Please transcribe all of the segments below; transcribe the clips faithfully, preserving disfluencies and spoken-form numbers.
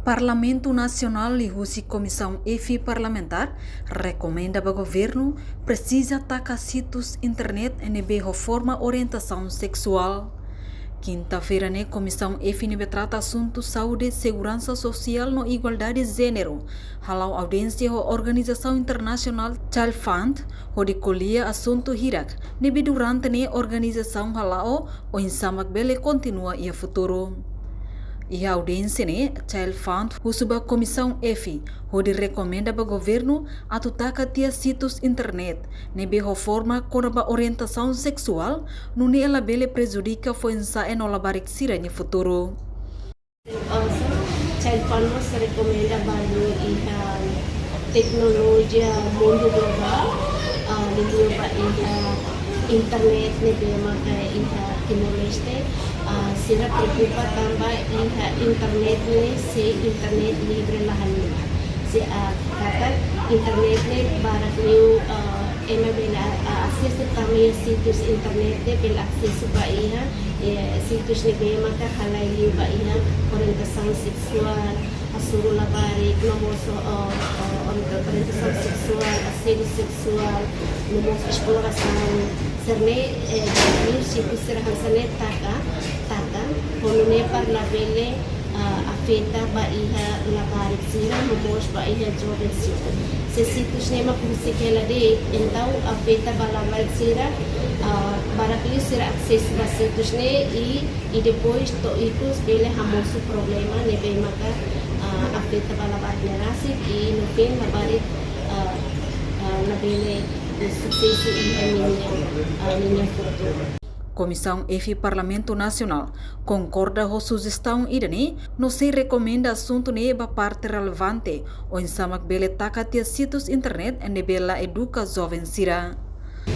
Parlamentu Nasionál liuhusi Komisaun F Parlamentár rekomenda ba governu presiza taka situs internet ne'ebé ho forma orientasaun seksuál. Kinta-feira ne'e, Komisaun F ne'ebé trata asuntu saúde, seguransa sosiál no igualdade jéneru hala'o audiénsia ho organizasaun internasionál Child Fund hodi ko'alia asuntu hirak ne'ebé durante ne'e organizasaun hala'o oinsá mak bele kontinua iha futuru. Iha audiénsia ne'e, Child Fund husu ba Komisaun F hodi rekomenda ba governu atu taka tiha situs internet ne'ebé ho forma kona-ba orientasaun seksuál, nune'e labele prejudika foin-sa'e no labarik sira-nia futuru. Also, Child Fund mós rekomenda ba liu iha teknolojia mundu globál, ah, liuliu ba iha internet ne'ebé maka iha Timor-Leste, ah, sira preokupa tanba iha internet ne'e sei internet livre la halimar. Se, ah, katak internet ne'e barak liu, ah, ema bele, ah, asesu tanba iha situs internet ne'e bele asesu ba iha, eh, situs ne'ebé maka halai liu ba iha orientasaun seksuál, hasoru labarik, no mós, oh, oh, orienta-, orientasaun seksuál, asédiu seksuál, no mós esplorasaun. Sira-ne'e, eh, liu situs sira hanesan ne'e taka, taka, ho nune'e para labele, ah, afeta ba iha labarik sira, no mós ba iha joven sira. Se situs ne'e mak husik hela de'it, entaun afeta ba labarik sira, ah, barak liu sira asesu ba situs ne'e i, i depois to'o ikus bele hamosu problema ne'ebé maka, ah, afeta ba labarik ne'e rasik i no fin labarik, ah, ah, labele susesu iha ninia, ah, ninia futuru. Komisaun F Parlamentu Nasionál konkorda ho sujestaun ida-ne'e no sei rekomenda asuntu ne'e ba parte relevante, oinsá mak bele taka tiha situs internet ne'ebé la eduka joven sira.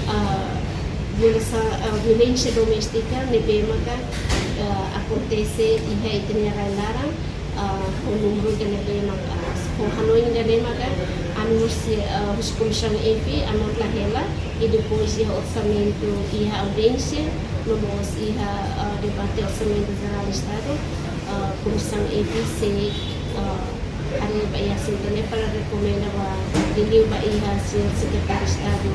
Ah, violasa-, ah, violénsia doméstika ne'ebé maka, ah, akontese iha ita-nia rai laran, ah, ho númeru ida ne'ebé maka, ho hanoin ida ne'e maka, ami mós, ah, husi Komisaun F, ami mós la hela, i depois iha orsamentu, iha audiénsia, no mós iha, ah, debate Orsamentu Jerál Estadu, ah, Komisaun F sei, ah, haree ba iha asuntu ne'e para rekomenda ba, liuliu ba iha Señór Sekretáriu Estadu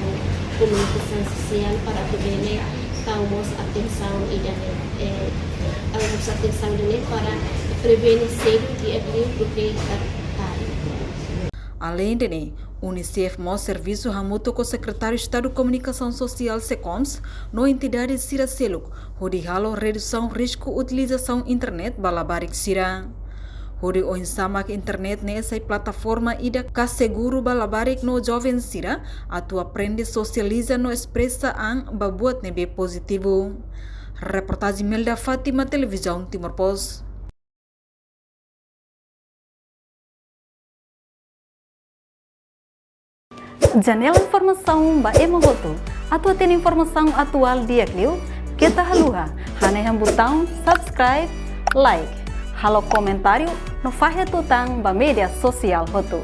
Komunikasaun Sosiál para atu bele tau mós atensaun ida-ne'e, eh, tau mós atensaun ida-ne'e para prevene sedu di'ak liu duké ka tarde. Aleinde ne'e, UNICEF mós servisu hamutuk ho Sekretáriu Estadu Komunikasaun Sosiál, SECOMS, no entidade sira seluk, hodi halo redusaun risku utilizasaun internet ba labarik sira. Hodi oinsá mak internet ne'e sai plataforma ida ka seguru ba labarik no joven sira atu aprende, sosializa no espresa an ba buat ne'ebé pozitivu. Reportajen Melda Fátima, Televizaun Timor Post. Janela informasaun ba ema hotu. Atu hatene informasaun atuál di'ak liu, keta haluha hanehan butaun subscribe, like, halo komentáriu no fahe tutan ba média sosiál hotu.